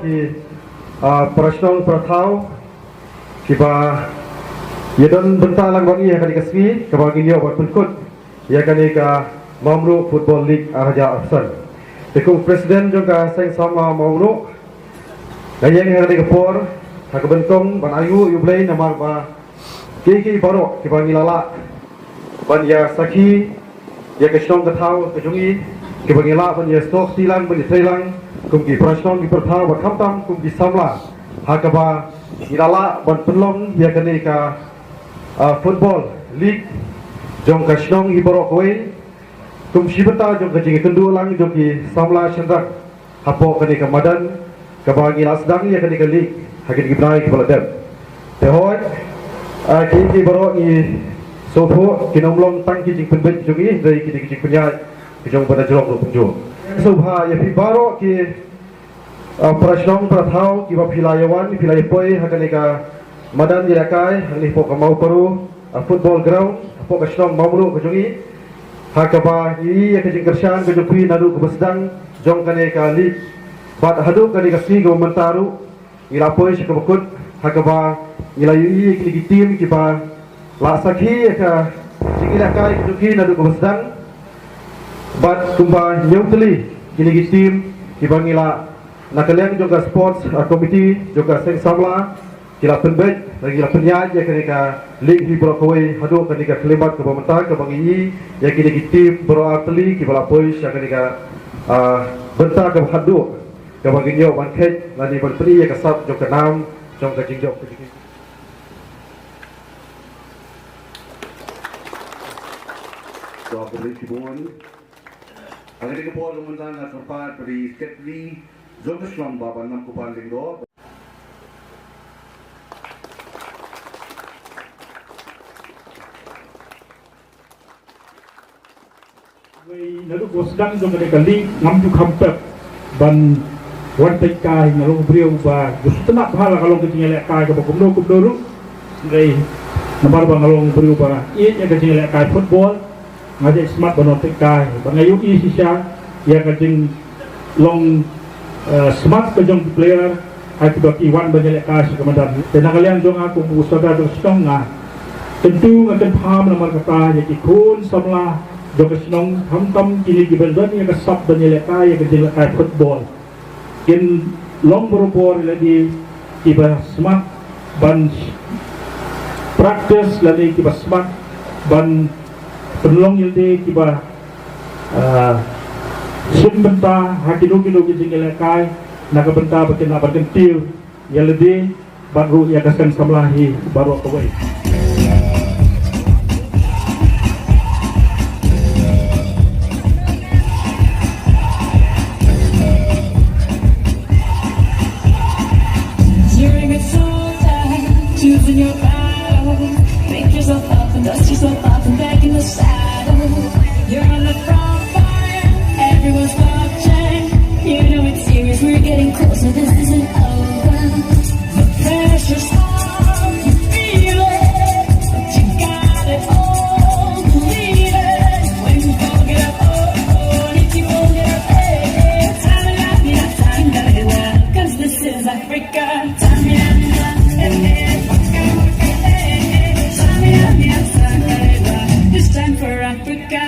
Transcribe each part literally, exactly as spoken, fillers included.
Ki, ah, para shnong para thaw kiba ïadon bynta lang bad ngi ha kane ka sngi kaba ngin ïoh ban pynkut ïa kane ka Mawmruk Football League ar hajar arphew san. Te kum u President jong ka Seng Samla Mawmruk, nga ïeng ha kane ka por ha kaba nyngkong ban ainguh ïa U Blei namar ba kiei kiei baroh kiba ngi la lah ban ïa sakhi ïa ka shnong ka thaw ka jong ngi, kiba ngi lah ban ïa sngewthuh lang, ban ïa trei lang kum ki para shnong ki para thaw, bad khamtam kum ki samla, ha kaba ngi la lah ban pynlong ïa kane ka, ah, football league jong ka shnong hi baroh kawei kum shi bynta jong ka jingïakynduh lang jong ki samla shynrang hapoh kane ka madan kaba ngi la sdang ïa kane ka league ha kine ki bnai kiba la dep. Te hooid, ah, ki, ki baroh ngi sngewthuh kin ym long tang ki jingpynbeit jong ngi, hynrei kine ki jingpynïaid ki jong u Bah Najrong ruh kumjuh. Sngewbha ïa phi baroh ki, ah, para shnong para thaw kiba phi la ïa wan, phi la ïa poi ha kane ka madan ïalehkai hangne hapoh ka Mawparu, ah, football ground hapoh ka shnong Mawmruk ka jong ngi, ha kaba ngi ïohi ïa ka jingkyrshan ka jong phi naduh kaba sdang jong kane ka league bad haduh kane ka sngi kaba mynta ruh ngi la poi sha kaba kut, ha kaba ngi la ïohi ïa kine ki team kiba la sakhi ïa ka jingïalehkai ka jong ki naduh kaba sdang. Bad kumba hynñiew tylli kine ki team kiba ngi la, na ka liang jong ka sports, ah, committee jong ka Seng Samla, ki la pynbeit, ki la pynïaid ïa kane ka league hi baroh kawei haduh kane ka khyllipmat kaba mynta kaba ngi ïohi ïa kine ki team baroh ar tylli kiba la poi sha kane ka, ah, bynta kaba haduh kaba ngin ïoh ban kheit lane ban pyni ïa ka sap jong ka nam jong ka jingjop ka jingim. To, khublei shibun. Ha kane ka por mynta nga kyrpad ba u Secretary jong ka shnong, Bah Banlam Kuban Lyngdoh. Wei, naduh ba sdang jong kane ka league ngam ju kham pep ban wan tei kai, nga long u briew ba ju sngewtynnat bha la ka long ka jingïalehkai kaba kumno kumno ruh. Hynrei namar ba nga long u briew ba ïeit ïa ka jingïalehkai football, nga ju smat ban wan tei kai, ba nga ïohi shisha ïa ka jing long, eh, smat ka jong ki player ha kiba ki wan ban ïalehkai sha ka madan. Te na ka liang jong nga kum u sordar jong ka shnong, nga kyntu, nga kynpham namar kata ïa ki khun samla jong ka shnong, khamtam kine kiba don ïa ka sap ban ïalehkai ïa ka jingïalehkai football, kin long barabor ïa lade kiba smat ban practice lane kiba smat ban pynlong ïa lade kiba, ah, shim bynta ha kino kino ki jingïalehkai na ka bynta ba kin lah ban kyntiew ïa lade bad ruh ïa ka Seng Samla hi baroh kawei. You're a good soldier, choosing your battle. Pick yourself up and dust yourself off and back in the saddle. You're on the front line, everyone's watching. You know it's serious, we're getting closer, this isn't over. The pressure's on, you feel it, but you got it all, believe it. When you won't get up, oh, oh, if you won't get up, hey, hey, time and life, me not time, gotta get well, 'cause this is Africa. Time, yeah, yeah, hey, hey, waka, waka, hey, hey, time, yeah, yeah, time, gotta get well. This time for Africa.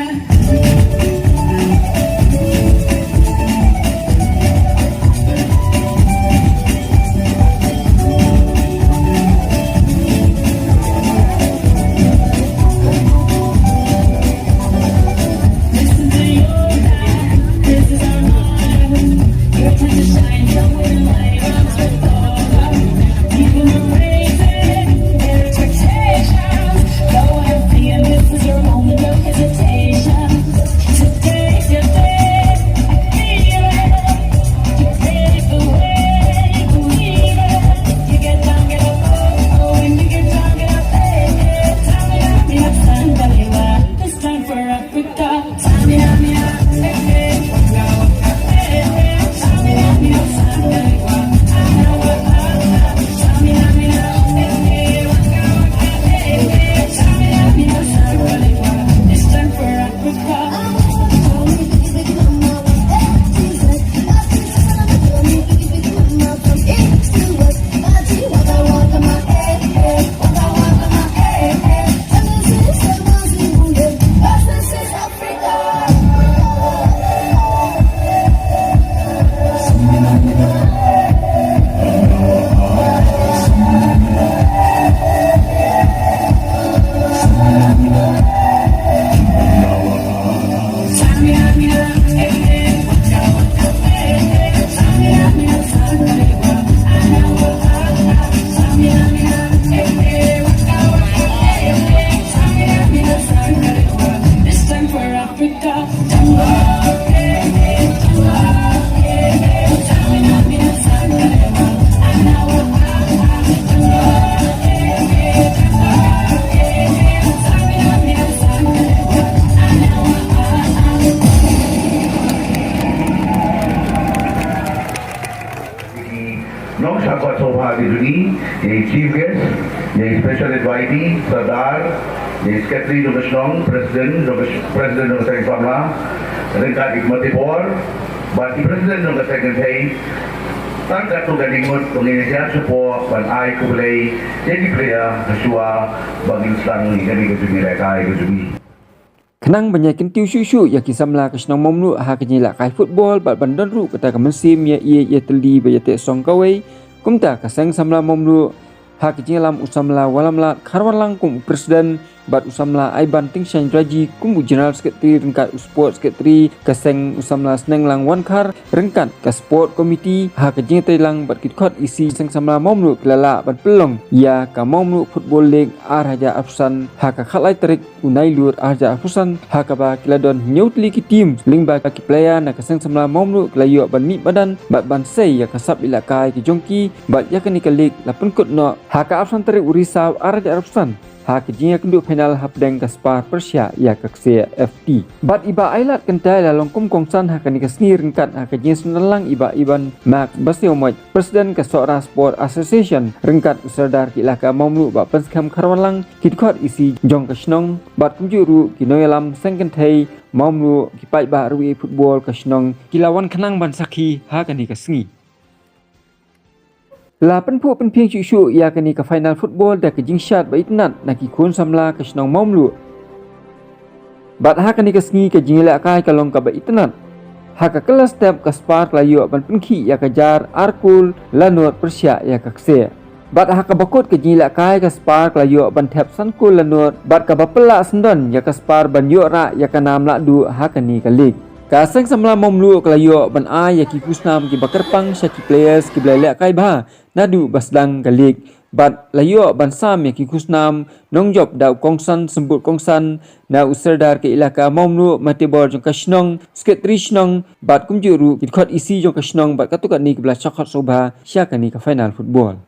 Ïa i chief guest, ïa i special invitee, Sardar, ïa i secretary jong ka shnong, president jong ka sh-, president jong ka seng samla, ryngkat i committee board, bad i president jong ka seng kynthei. Tang katto katne ngut ba ngin ïa shah shuwa ban ai khublei ïa ki player ha shuwa ba ngin sdang ïa kane ka jingïalehkai ka jong ngi. Khnang ban ïa kyntiew shuh shuh ïa ki samla ka shnong Mawmluh ha ka jingïalehkai football bad ban don ruh kata ka mynsiem ïa ïeit ïa tylli bad ïa teh song kawei, kumta ka seng samla Mawmluh ha ka jingïalam u samla Wallamlad Kharwanlang kum u president bad u samla Aiban Tyngshaiñ Raji kum u general secretary ryngkat u sport secretary ka seng u samla Snenglang Wankhar ryngkat ka sport committee ha ka jingïatreilang bad ki dkhot E C seng samla Mawmluh ki la lah ban pynlong ïa ka Mawmluh Football League ar hajar arphew san ha ka khatlai tarik u Nailur ar hajar arphew san ha kaba ki la don hynñiew tylli ki team lyngba ki player na ka seng samla Mawmluh ki la ïoh ban mih madan bad ban sei ïa ka sap ïalehkai ki jong ki bad ïa kane ka league la pynkut noh ha ka arphew san tarik u Risaw ar hajar arphew san ha ka jingïakynduh final hapdeng ka Spar pyrshah ïa ka Kseh F T. Bad i Bah Ailad Kynthei la long kum kongsan ha kane ka sngi ryngkat ha ka jingïasynran lang i Bah Iban Mak Baseomoit, president ka Sohra Sport Association, ryngkat u Sardar ka ilaka Mawmluh Bah Pynskhem Kharwanlang, ki dkhot E C jong ka shnong, bad kumjuh ruh ki nongïalam seng kynthei Mawmluh, ki paidbah ruh ïa football ka shnong ki la wan khnang ban sakhi ha kane ka sngi. La pynphuh pynphieng shuh shuh ïa kane ka final football da ka jingshad ba itynnat na ki khun samla ka shnong Mawmluh. Bad ha kane ka sngi ka jingïalehkai ka long kaba itynnat. Ha ka kylla step ka Spar ka la ïoh ban pynkhih ïa ka jar ar kol la nud pyrshah ïa ka Kseh. Bad ha kaba kut ka jingïalehkai ka Spar ka la ïoh ban thep san kol la nud bad kaba pynlah syndon ïa ka Spar ban ïoh rah ïa ka nam lahduh ha kane ka league. Ka seng samla Mawmluh ka la ïoh ban ai ïa ki khusnam kiba kyrpang sha ki players kiba la ïalehkai bha naduh ba sdang ka league. Bad la ïoh ban sam ïa ki khusnam nongjop da u kongsan symbud kongsan, na u Sardar ka ilaka Mawmluh, Matibor jong ka shnong, Secretary shnong, bad kumjuh ruh ki dkhot E C jong ka shnong bad katto katne kiba la shah khot sngewbha sha kane ka final football.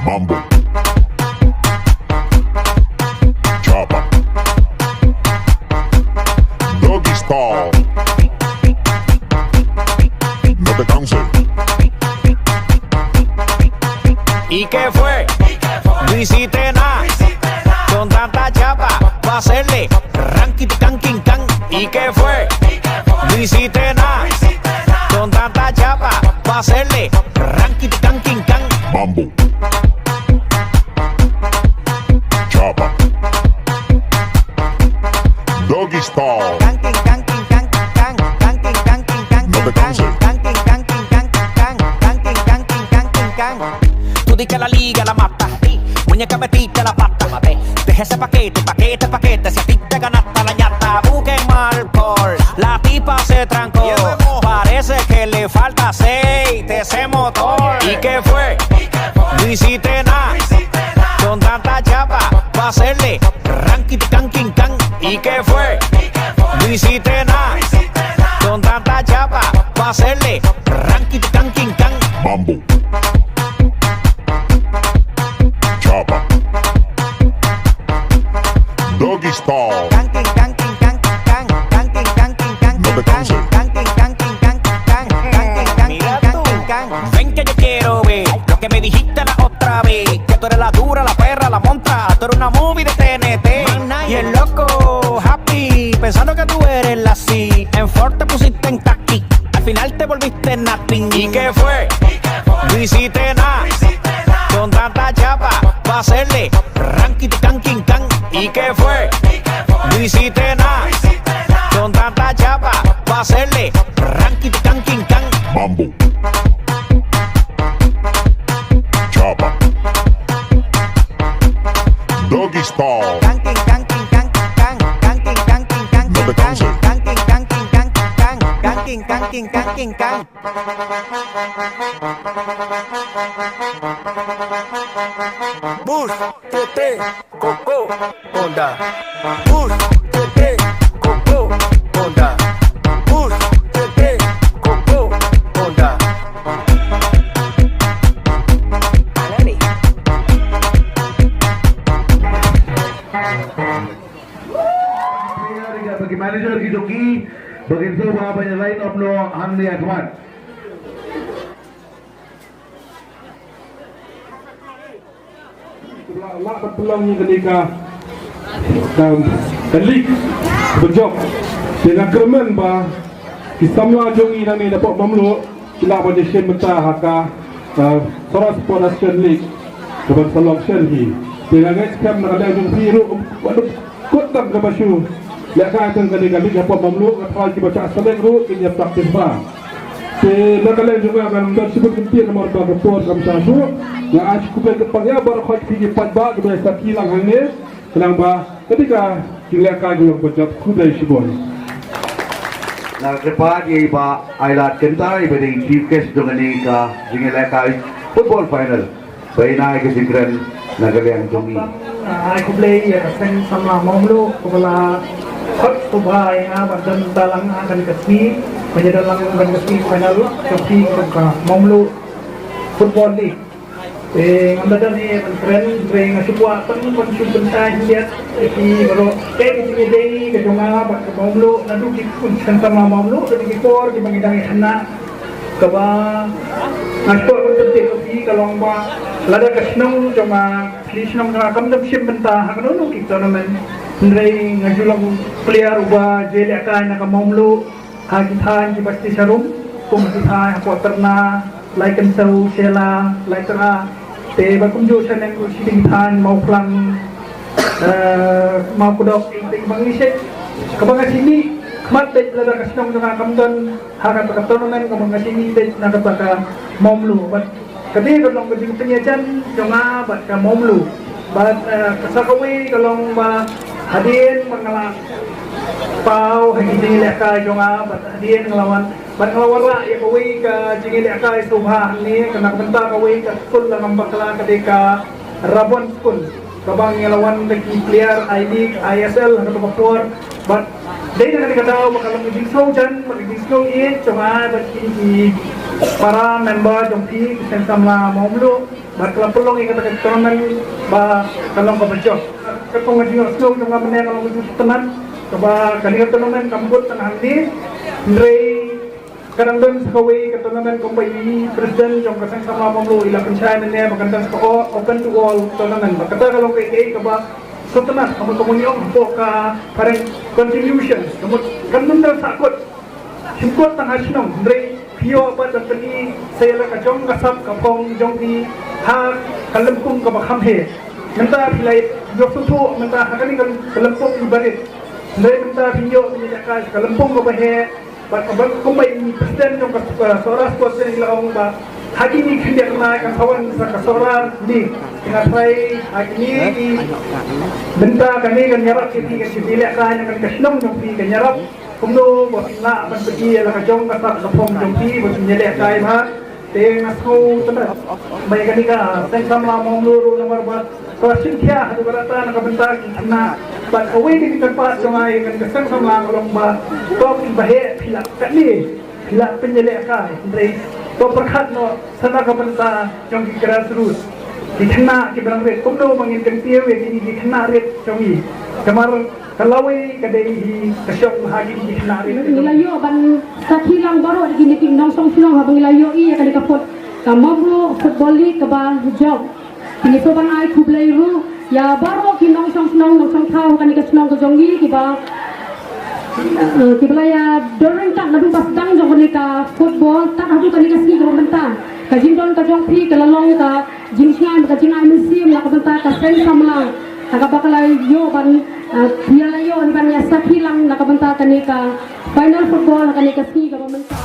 Mambo. Chapa. Doggy style. No te canses. ¿Y qué fue? No hiciste nada. Con tanta chapa, pa' hacerle ranky, can, king, can. ¿Y qué fue? No hiciste nada. Con tanta chapa, pa' hacerle ranky, can, king, can. Mambo. Chapa. Doggy style. No te canses. Tú di que la liga la mata. Muñeca, metiste la pata. Deja ese paquete, paquete, paquete. Si a ti te ganaste la ñata, busquen mal por. La tipa se trancó. Parece que le falta aceite a ese motor. ¿Y qué fue? No hiciste nada. Con tanta chapa, pa' hacerle ranky, can, king, can. ¿Y qué fue? No hiciste nada. Con tanta chapa, pa' hacerle ranky, can, king, can. Mambo. Chapa. Doggy style. No te canses. Mira tú. Ven que yo quiero ver lo que me dijiste la otra vez. Que tú eres la dura, la perra, la montra. Tú eres una movie de T N T. Y el loco happy, pensando que tú eres la C. En Ford te pusiste en taqui. Al final te volviste nothing. ¿Y qué fue? No hiciste nada. Con tanta chapa, pa' hacerle ranky, can, king, can. ¿Y qué fue? No hiciste nada. Con tanta chapa, pa' hacerle ranky, can, king, can. Mambo. Chapa. Doggy style. No te canses. Bus, tete, koko, onda. Bus, tete, koko, onda. Bus, tete, koko, onda. Bagi manager ki jong ki, bagi sngewbha ban line up noh hangne ha khmat. Lah, lah ban pynlong ïa kane ka, ka, ka league ba jop. Te nga kyrmen ba ki samla jong ngi nangne na pdeng Mawmluh ki lah ban ïashim bynta ha ka, uh, Sora Sport Association League kaban sa long shen hi. Te nga ngeit skhem na ka liang jong phi ruh, wat kut tang kaba shu lehkai tang kane ka league hapoh Mawmluh, nga tharai kiba shah select ruh kin ïa practice bha. Te na ka liang jong nga ngam don shibun kyntien namar ba ka por kam shah shuh. Nga ai sha khublei kyrpang ïa baroh khoit phi ki paidbah kiba ïa sakhi lang hangne. Khnang ba kane ka jinglehkai ka long ba jop. Khublei shibun. Nga kyrpad ïa i Bah Ailad Kynta iba dei chief guest jong kane ka jingïalehkai football final. Ba in ai ka jingkren na ka liang jong ngi. Ai khublei ïa ka seng samla Mawmluh kaba la khot sngewbha ïa nga ban don lang ha kane ka sngi, ban ïadon lang ha kane ka sngi final jong phi jong ka Mawmluh Football League. Te ngam da don ei ban kren, hynrei nga shu kwah tang ban shu pynshai khyndiat ïa phi baroh. Te ka jingïadei ka jong nga bad ka Mawmluh naduh ki khun seng samla Mawmluh, naduh ki por kiba ngi dang ïakhynnah. Kaba nga shu kwah ban pyntip ïa phi ka long ba lada ka shnong jong nga, ka shnong jong nga kam dang shim bynta ha kano kano ki tournament, hynrei nga ju long player uba ju ïalehkai na ka Mawmluh ha ki thaiñ kiba sdang sharum, kum ki thaiñ hapoh Tyrna, Laikynsew, Shella, Laityrha, te bad kumjuh shaneng ruh shi ki thaiñ Mawphlang, eh, Mawkdok, te ba ngi shet, kaba nga sngewmih khmat beit lada ka shnong jong nga kam don ha kata ka tournament, kaba nga sngewmih beit na kata ka Mawmluh. Bad ka dei ka long ka jingpynïajan jong nga bad ka Mawmluh. Bad, eh, ka sa kawei ka long ba hadien ba nga la paw ha ki jingïalehkai jong nga bad hadien nga la wan, bad nga la wanrah ïa kawei ka jingïalehkai sngewbha hangne, kane ka bynta kawei ka skul la ngam bakla, ka dei ka Rabon School. Kaba ngi la wan da ki player I-League, I S L ha kata ka por. Bad Dei na kane ka daw ba ka long ka jingsngew jan, ba ka jingsngew ïeit jong nga bad kine ki para member jong phi ki seng samla Mawmluh, bad ka la pynlong ïa kata ka tournament ba ka long kaba jop. Katkum ka jingsngew jong nga mynne ka long ka jingsngewtynnat, kaba kane ka tournament kam bud tang hangne, hynrei ka dang don sa kawei ka tournament kumba i president jong ka seng samla Mawmluh i la pynshai mynne ba kan don sa ka o-, open to all tournament. Ba kata ka long kaei kaei kaba sngewtynnat, kaba ka mon ïong hapoh ka parent contribution. Ka mut kan ym don sa kut, shim kut tang ha shnong, hynrei phi ïoh bad ban pyni sa ïa la ka jong ka sap ka phong jong phi ha ka lympung kaba kham heh. Mynta phi la ïoh sngewthuh mynta ha kane ka lympung iba rit, hynrei mynta phi ïoh pynïalehkai ka lympung kaba heh. Bad kaba kumba i president jong ka, uh, Sohra Sports Centre i la ong ba ha kine ki khyndiat bnai kan sa wan sa ka Sohra League. Te nga tharai ha kine ki bynta kane kan ïarap ïa phi, kan ïalehkai, kan ka shnong jong phi kan ïarap kumno ba phin lah ban pyni ïa la ka jong ka sap ka phong jong phi ba phin ïalehkai bha. Te nga sngewtynnat ba ïa kane ka seng samla Mawmluh ruh namar ba ka shim khia haduh katta na ka bynta ki khynnah. Bad kawei ka jingkyrpad jong nga ïa kane ka seng samla ka long ba to kiba heh phi lah katne, phi lah pynïalehkai, hynrei to pyrkhat noh sa na ka bynta jong ki grassroots, ki khynnah kiba dang rit, kumno ba ngin kyntiew ïa kine ki khynnah rit jong ngi. Namar ka lawei ka dei hi ka shong ha kine ki khynnah rit. Ngi la ïoh ban sakhi lang baroh kine ki nongshong shnong haba ngi la ïohi ïa kane ka foot, ka Mawmluh Football League kaba jop. Te ngi sngewbha ban ai khublei ruh ïa baroh ki nongshong shnong nongshong thaw ha kane ka shnong ka jong ngi kiba, eh, kiba la ïa don ryngkat naduh ba sdang jong kane ka football tad haduh kane ka sngi kaba mynta. Ka jingdon ka jong phi ka la long ka jingsngew, ka jingai mynsiem na ka bynta ka seng samla, ha kaba ka la ïoh ban, eh, ïa la ïoh ban ïa sakhi lang na ka bynta kane ka final football ha kane ka sngi kaba mynta.